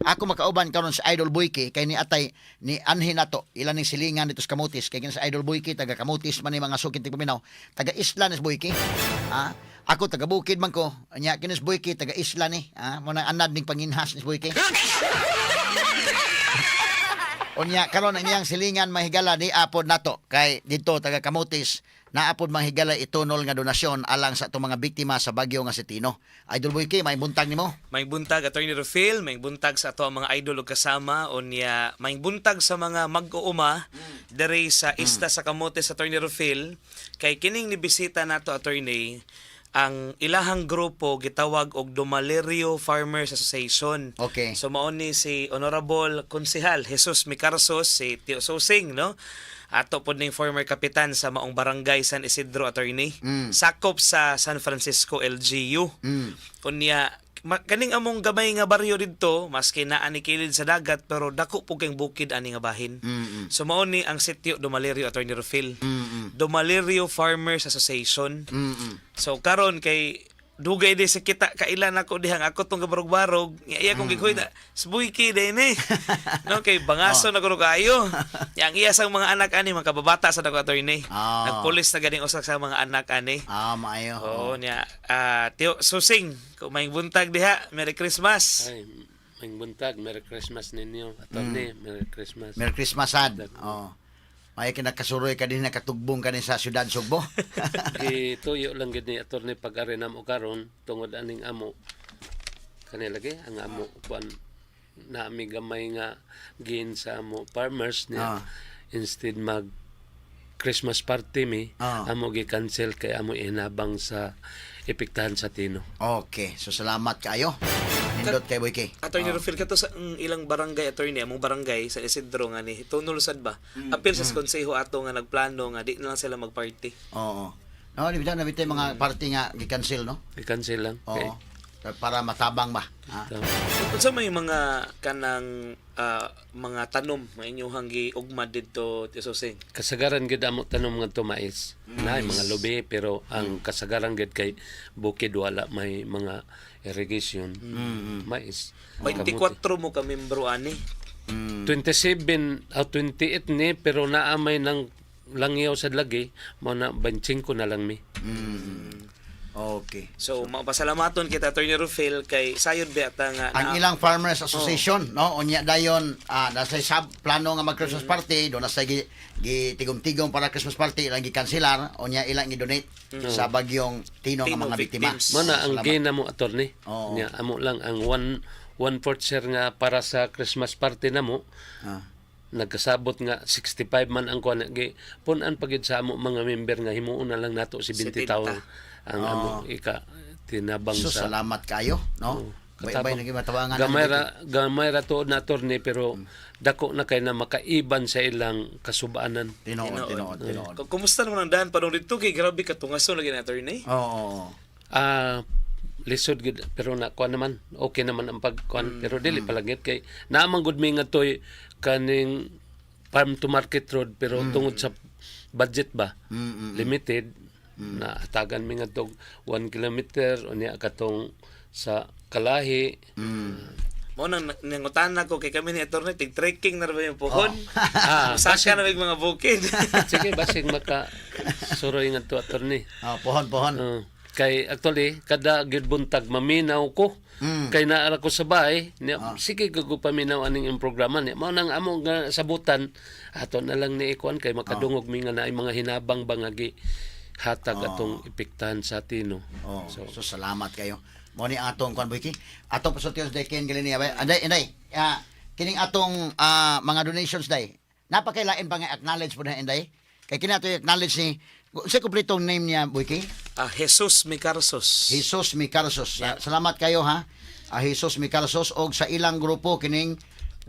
Ako makauban karon si Idol Boyke kay ni atay ni anhi nato ilan ning silingan dito sa Camotes, kay kini sa Idol Boyke taga Camotes man ni, mga sukit tigpaminaw. Taga isla ni si Boyke. Ha? Ako taga bukid man ko. Nya kini si Boyke taga isla ni. Ha? Mo na anad ning panginhas ni si Boyke. Unya karon ang iyang silingan mahigala ni apod nato kay dito taga Camotes naapod mahigala itunol nga donasyon alang sa atong mga biktima sa bagyo nga si Tino. Idol Boyke, may buntag nimo. May buntag, Attorney Rufil, may buntag sa ato ang mga idol ug kasama unya may buntag sa mga mag-uuma diri sa isla sa Camotes, Attorney Rufil, kay kining nibisita nato, Attorney, ang ilahang grupo gitawag og Dumalerio Farmers Association. So mao ni si Honorable Konsehal Jesus Micarsos, si Tio Sosing, no? Ato pod ning former kapitan sa maong barangay San Isidro, Attorney. Sakop sa San Francisco LGU. Unya kaning among gamay nga baryo didto, maski naa ni kilid sa dagat, pero dako po kayong bukid ani nga bahin. So mao ni ang sitio Dumalerio, Attorney Rufil. Dumalerio Farmers Association. So karon kay dugay di sa kita kailan ako dihang ako tong gabarog-barog iya kong gikuy da sbuiki din eh, no, kay bangaso na kuno kaayo. Yang iya sang mga anak ani, mga kababata sa dako, Attorney. Nagpulis na ganing usa sa mga anak ani. Ah, maayo. Oo niya, Tio Susing, kung may buntag diha, Merry Christmas. Ay, may buntag, Merry Christmas ninyo. Attorney, Merry Christmas. Merry Christmas sad. Oh. May kinakasuroy ka din, nakatugbong ka din sa siyudad Sugbo. Gituyo lang gid ni Attorney pag-ari namo karon tungod aning amo kani lagi ang amo kuan na ami gamay nga gain sa amo farmers niya, instead mag Christmas party mi, amo gi-cancel kay amo inabang sa epektahan sa Tino. Okay, so salamat kaayo. Nindot kay Boyke. Attorney Rufil, kato sa ilang barangay, Attorney, among barangay sa Isidro nga ni tunol sad ba? Apil sa konseho ato nga nagplano nga di na lang sila magparty. Oo. No, di ba na bitay mga party nga gi-cancel, no? I-cancel lang. Oo. Para matabang ba? Ha? Okay. Unsa may mga kanang mga tanom nga inyong giugma didto, Tio Sosing? Kasagaran gid amo tanom nga mais. Na mga lubi, pero ang kasagaran gid kay bukid, wala may mga irrigation. Mais. 24 mo ka membro ani. 27 o 28 ni, pero naamay ng langyaw sa lagi mo na 25 na lang mi. Okay. So mapasalamaton kita, Attorney Rufil, kay sayod ba ta nga Ang ilang Farmers Association, no? Unya dayon, nasa sab plano nga mag Christmas party, do nasa gi, gi tigom-tigom para Christmas party, ilang gikanselar, unya ilang gi-donate sa bagyong Tino nga Tino mga biktima. victims. Mo na ang Salamat. gain na mo, Attorney. Oo. Nya amo lang ang one fourth share nga para sa Christmas party namo. Nagkasabot nga 65 man ang kuan gi pun-an pagid sa amo mga member nga himuon na lang nato si 20 70. tawo ang amo ika tinabang So sa salamat kayo, no? Bay Katabang. bay naging matawangan Gamay ra tuod na, Attorney, pero dako na kay na makaiban sa ilang kasubaanan. Tinuod, tinuod, tinuod. Kumusta naman ang daan padung didto kay grabe katungason lagi na, Attorney? Oo. Ah, lisod gid, pero na kuan naman, okay naman ang pagkuan, pero dili palangit kay naamang gud mi nga toy kaning farm to market road, pero tungod sa budget ba, limited na hatagan mi ngadtog 1 kilometer unya katong sa Kalahi. Mo nang nangutana ko kay kami ni Attorney tig trekking na ra ba yung puhon? Ah. Usaka na mig mga bukid. Sige, basig maka suroy ngadto, Attorney. Oh, pohon, pohon. Kay actually kada gyud buntag maminaw ko. Kay naara ko sa bahay niya, sige gud ko paminaw aning imong programa niya. Mao nang amo nga sabutan ato na lang ni ikuan kay makadungog mi nga naay mga hinabang ba nga gi hatag atong epektahan sa Tino. Oh, So, so, salamat kayo. Mo ni atong kuan, Boyki. Atong pasultiyon sa Ken Galinia. Bay. Anday, anday. Kining atong mga donations day. Napakailain pa nga acknowledge po na inday. Kay kini ato acknowledge ni sa kompletong name niya, Boyki? Jesus Micarsos. Jesus Micarsos. Salamat kayo ha. Jesus Micarsos og sa ilang grupo kining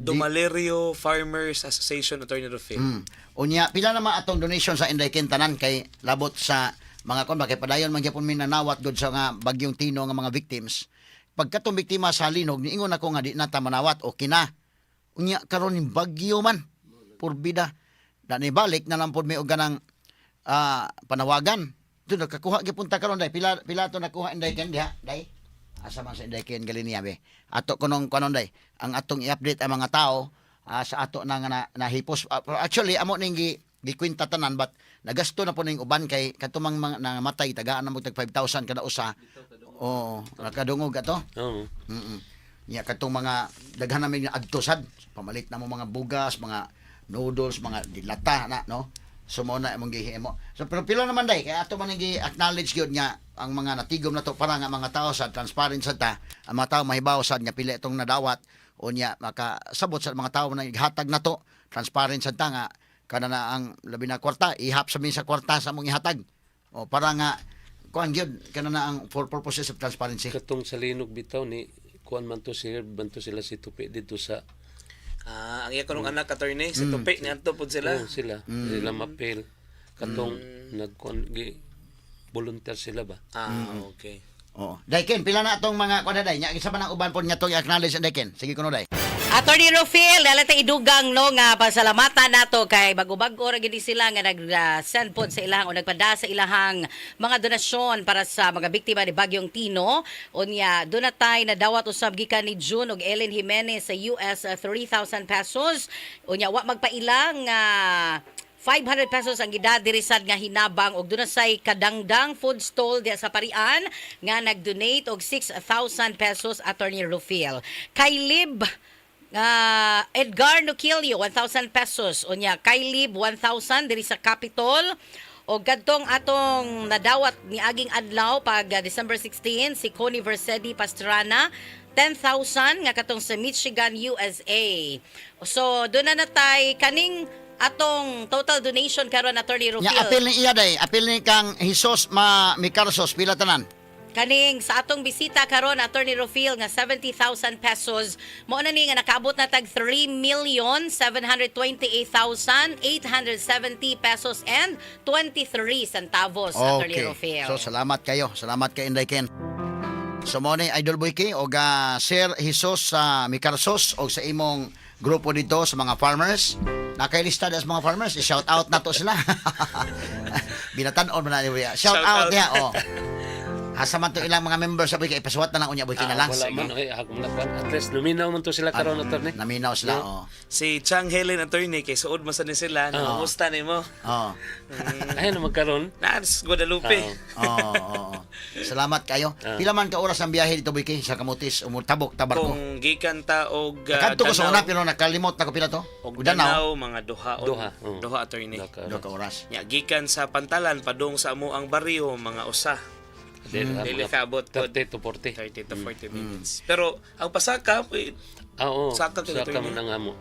Dumalerio Farmers Association, Attorney Rufil. Unya, pila naman atong donation sa Inday Ken tanan kay labot sa mga kon ba kay padayon man gyapon mi nanawat gud sa nga bagyong Tino nga mga victims. Pagkatong biktima sa linog, niingon ako nga di na ta manawat, okay na. Unya karon ning bagyo man purbida. Da ni balik na lang pod mi og ganang panawagan. Ito nakakuha gyapon ta karon, day. Pila pila to nakuha, Inday Ken, diha, day? Asa man sa Inday Ken Galinia be. Ato kunong kunon day. Ang atong i-update ang mga tao sa ato na nga na, nahipos. Pero actually amo ning gi gikwinta tanan, but nagasto na po ning uban kay katumang mga namatay tagaan na mo tag 5,000 kada usa. Oo, nakadungog ato. Oo. Nya katong mga daghan namin nga adto sad, pamalit na mo mga bugas, mga noodles, mga dilata na, no. So mo na imong gihimo. So pero pila naman day kay ato man gi acknowledge gyud nga ang mga natigom na to para nga mga tao sa transparent sad ta, ang mga tao mahibaw sad nga pila itong nadawat, unya makasabot sa mga tao na ihatag na to, transparent sad ta nga kana na ang labi na kwarta ihap sa min sa kwarta sa among ihatag. O para nga kuan gyud kana na ang for purposes of transparency. Katong sa linog bitaw ni kuan man to sila, man to sila si Tupi dito sa Ah, ang iya kanong anak, attorney, si Tupi, niadto pod sila. Oo, sila. Sila mapil. Katong nagkuan gi volunteer sila ba? Ah, okay. Oo. Daiken, pila na atong mga kuan na day. Nya isa pa nang uban po niya tong i-acknowledge ang Daiken. Sige kuno day. Attorney Rufil, dala ta idugang no nga pasalamatan nato kay bago-bago ra gid sila nga nag-send pod sa ilahang o nagpada sa ilahang mga donasyon para sa mga biktima ni Bagyong Tino. Unya, dunatay nadawat usab gikan ni June og Ellen Jimenez sa US 3,000 pesos. Unya, wa magpailang nga 500 pesos ang gidadiri sad nga hinabang og duna say kadangdang food stall diya sa Parian nga nag-donate og 6,000 pesos, Attorney Rufil. Kay Lib Edgar Nuquilio 1,000 pesos, unya kay Lib 1,000 diri sa Capitol, o kadtong atong nadawat ni aging adlaw pag December 16, si Connie Versedi Pastrana 10,000 nga katong sa Michigan, USA. So doon na natay kaning atong total donation karon, Attorney Nya Rufil. apil ni iya day, apil ni kang Jesus Ma Micarsos, pila tanan? Kaning sa atong bisita karon, Attorney Rufil, nga 70,000 pesos mo na ni nga nakaabot na tag 3,728,870 pesos and 23 centavos, Attorney Rufil. So salamat kayo. Salamat kay Inday Ken. So mo ni Idol Boyke og Sir Jesus sa Micarsos og sa imong grupo dito sa mga farmers. Nakailista sa mga farmers, i-shout out na to sila. Binatan-on man na niya. Shout, Shout out out. niya. Oh. Asa man to ilang mga members sa Boyke, ipasuwat na lang unya Boyke na lang. Wala man ay ako man kuan. At least luminaw man to sila karon, attorney. Naminaw sila, oh. Si Chang Helen, attorney, kay suod man sa ni sila, nangumusta nimo? Oh. Ay na magkaron. Naas Guadalupe. Oo. Oo, oo. Salamat kayo. Pila man ka oras ang biyahe dito Boyke sa Camotes, umutabok ta barko? Kung gikan ta og Kadto ko sa una Danao, pero nakalimot na ko pila to. og Ug Danao, Danao mga duha Duha, oo. duha, attorney. Duha ka duha ka oras. Nya gikan sa Pantalan padung sa amo ang baryo mga usa. Dili kaabot pod. 30 to 40. 30 to 40 minutes. Pero ang pasaka eh, Ah, oo. Saka kay Saka attorney. man ang amo.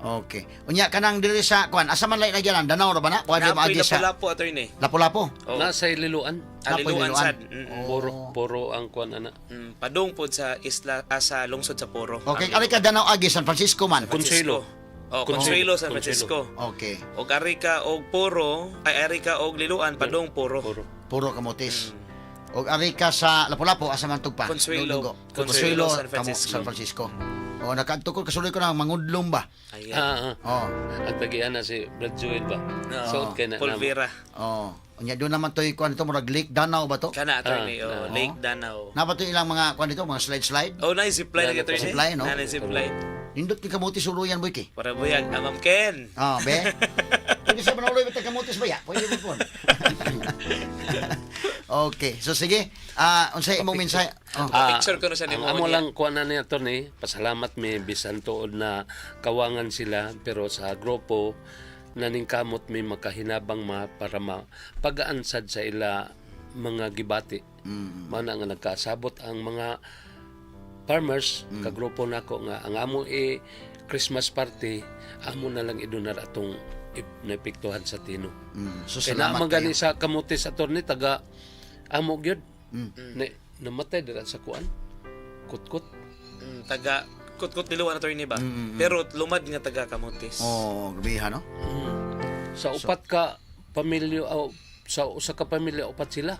Okay. Unya kanang diri sa kuan, asa man lay nagyanan Danao ra ba na? Pwede Napoy maagi sa Lapu-Lapu, attorney. Lapu-Lapu. Oo. Nasa Ililuan. Aliluan Lapu-Liluan. sad. Mm. Puro puro ang kuan ana. Padung pod sa isla sa lungsod sa Poro. Okay, Ang ari ka Danao agi San Francisco man. Consuelo. Oh, Consuelo, San Consuelo. Francisco. Okay. Og ari ka og Poro, ay ari ka og Liluan padung Poro. Puro. Puro Camotes. Og ari ka sa Lapu-Lapu asa man tugpa? Consuelo. Dugo. Consuelo, San Francisco. San Francisco. O nakadto ko kasuloy ko na mangudlom ba. Ayan. Ah, ah. Oh. Ang tagian na si Brad Joel ba? Oo. Suot kay na namo. Pulvera. Oh. Unya doon naman toy kuan ito murag Lake Danao ba to? Kana, attorney, Ah, oh, ah. Lake Danao. Na ba to ilang mga kuan dito, mga slide slide? Oh, na zipline Nana attorney. Zipline, no? Na zipline. Nindot kay Camotes suluyan boy kay. Para buyag, ah, Ma'am Ken. Ah, be. Pwede sa manauloy ba Camotes ba ya? Pwede ba po? Okay. So sige, unsay imong mensahe? Oh. Picture ko na siya ni ang mo amo niya. lang kuan na ni attorney, pasalamat mi bisan tuod na kawangan sila pero sa grupo naningkamot mi makahinabang ma para ma pagaansad sa ila mga gibati. Mana nga nagkasabot ang mga farmers kagrupo nako nga ang amo i Christmas party amo na lang idonar atong naepektuhan sa Tino. So Kaya salamat naman gani kayo. sa Camotes attorney taga amo gyud. Na, namatay dira sa kuan. Kutkot. Taga Kutkut Liluan, attorney ba? Pero lumad nga taga Camotes. Oh, grabe ha, no? Sa upat ka pamilya o sa usa ka pamilya upat sila.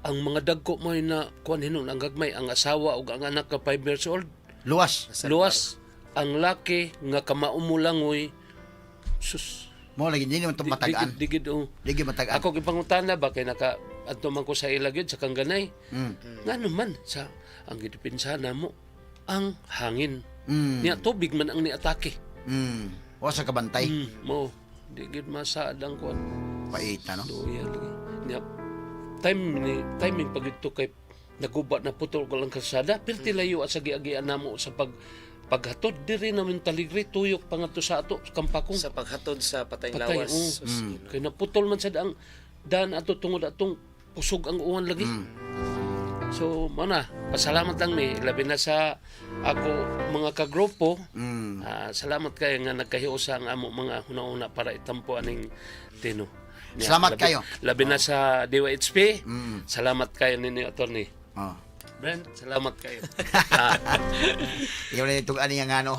Ang mga dagko mo na kuan hinon ang gagmay ang asawa ug ang anak ka 5 years old. Luwas. Luwas ang laki nga kamaumulangoy sus Mo lagi hindi naman ito matagaan. digid, digid oh. Di gyud matagaan. Ako gipangutana ba kay naka adto man ko sa ila gyud sa Kangganay. Ngano man sa ang gidipinsa namo ang hangin. Niya tubig man ang niatake. Wa sa kabantay. Mo di gyud masaad ang kuan. Paita, no? Luya lagi. Niya time ni timing pag ito kay naguba na putol ko lang kalsada perti layo at sa giagian namo sa paghatod diri namin taligri tuyok pangadto sa ato Kampakong. Sa paghatod sa patay Patay, lawas. oo. Sus, Kay naputol man sad ang daan ato tungod atong kusog ang uwan lagi. So, mao na, pasalamat lang mi labi na sa ako mga kagrupo. Ah, salamat kayo nga nagkahiusa ang amo mga hunahuna para itampo aning Tino. Niya, Salamat kayo. Labi na sa DYHP. Salamat kayo ninyo, attorney. Oh. Brent, salamat kayo. Ah, Ikaw na itong ani nga ano.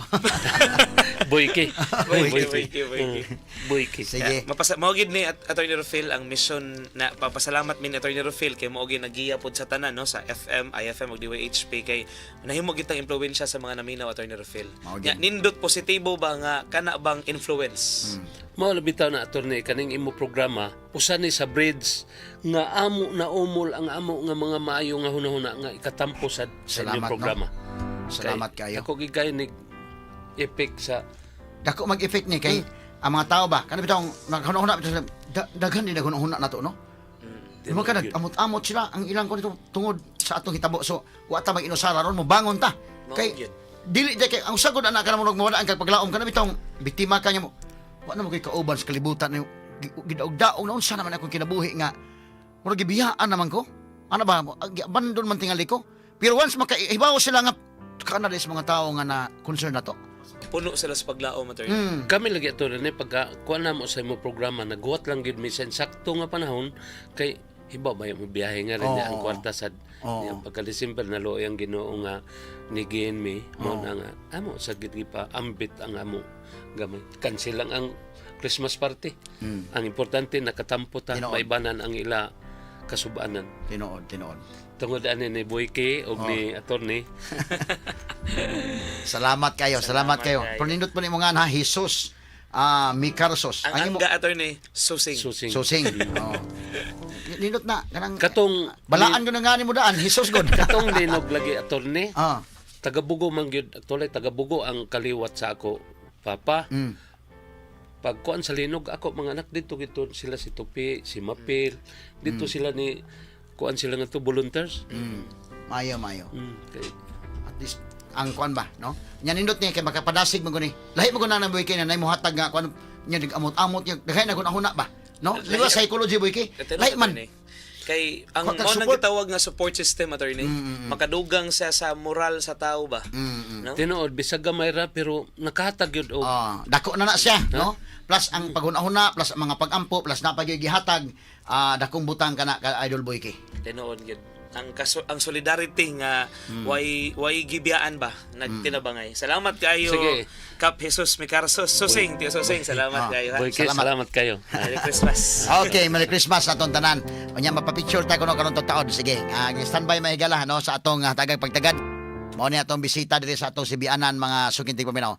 Boyke. Boyke, boyke, boyke. Boyke. Sige. Mapasa mao gid ni Attorney Rufil ang mission na papasalamat mi ni Attorney Rufil kay mao gid nagiya pod sa tanan, no, sa FM, IFM ug DYHP kay nahimo gid tang impluwensya sa mga naminaw, Attorney Rufil. Mao Nya gid. nindot positibo ba nga kana bang influence? Mao labi taw na, attorney, kaning imo programa usa ni sa bridge nga amo na umol ang amo nga mga maayo nga hunahuna nga ikatampo sa Salamat, inyong no? programa. Salamat kayo. Ako gid kayo ni epic sa Dako mag-effect ni kay ang mga tao ba kana bitong naghuna-huna bitaw sila daghan din naghuna-huna nato, no? Di ba ka nag-amot-amot sila ang ilang ko nito tungod sa atong hitabo, so wa ta mag-inusara ron mo bangon ta Mao kay gyud. Dili di kay ang sagod ana ka na mo mawala ang paglaom kana bitong biktima ka niya mo wa na mo kay kauban sa kalibutan niyo gidaog-daog na unsa naman akong kinabuhi nga murag gibiyaan naman ko ana ba abandon man tingali ko, pero once makaibaw sila nga kana sa mga tao nga na concern na to. Puno sila sa paglaom, Attorney. Kami lagi, attorney, pagka kuha na mo sa imo programa naghuwat lang gid mi sa insakto nga panahon kay hiba ba yung biyahe nga rin niya ang kwarta sad Oo. niya pagka December na ang Ginoo nga nigiin mi mo na nga amo sa gid pa ambit ang amo gamay cancel lang ang Christmas party. Ang importante nakatampo ta. Tinuod. Maibanan ang ila kasubanan. Tinuod, tinuod. Tungod ani ni Boyke og ni attorney. Salamat kayo, salamat Salamat kayo. kayo. Pero nindot po ni mo nga na Jesus Micarsos. Ang angga, Attorney, susing. Susing. Susing. Oh. Nindot na kanang Katong balaan ko na nga ni mo daan, Jesus god. Katong linog lagi, attorney. Tagabugo man gyud actually, tagabugo ang kaliwat sa ako papa. Pag kuan sa linog ako mga anak dito gito sila si Tupi, si Mapil, dito sila ni kuan sila nga to volunteers. Mayo, mayo. Kay At least ang kuan ba, no? Nya nindot niya kay makapadasig man guni. Lahi mo guna nang buhay kay na muhatag nga kuan nya amot-amot niya daghay na guna ba, no? Di ba psychology boy kay? Tinuod, Lahi man. attorney. Kay ang Kung mao nang support- gitawag nga support system, attorney, makadugang siya sa moral sa tao ba. No? Tinuod bisag gamay ra pero nakahatag gyud og Ah, dako na na siya, no? Plus ang paghuna-huna, plus ang mga pagampo, plus na gihatag, dakong butang kana ka Idol Boy kay. Tinuod gyud. Ang solidarity nga way gibiyaan ba nagtinabangay. Salamat kayo, Sige. Kap Jesus Micarsos Susing, Tio Susing, salamat kayo ha. Boyke, Salamat. salamat kayo. Merry Christmas. Okay, Merry Christmas sa atong tanan. Unya mapapicture ta kuno karon taon. Sige, standby mahigala, no, sa atong tagag pagtagad. Mao ni atong bisita diri sa atong sibianan, mga sukintig paminaw.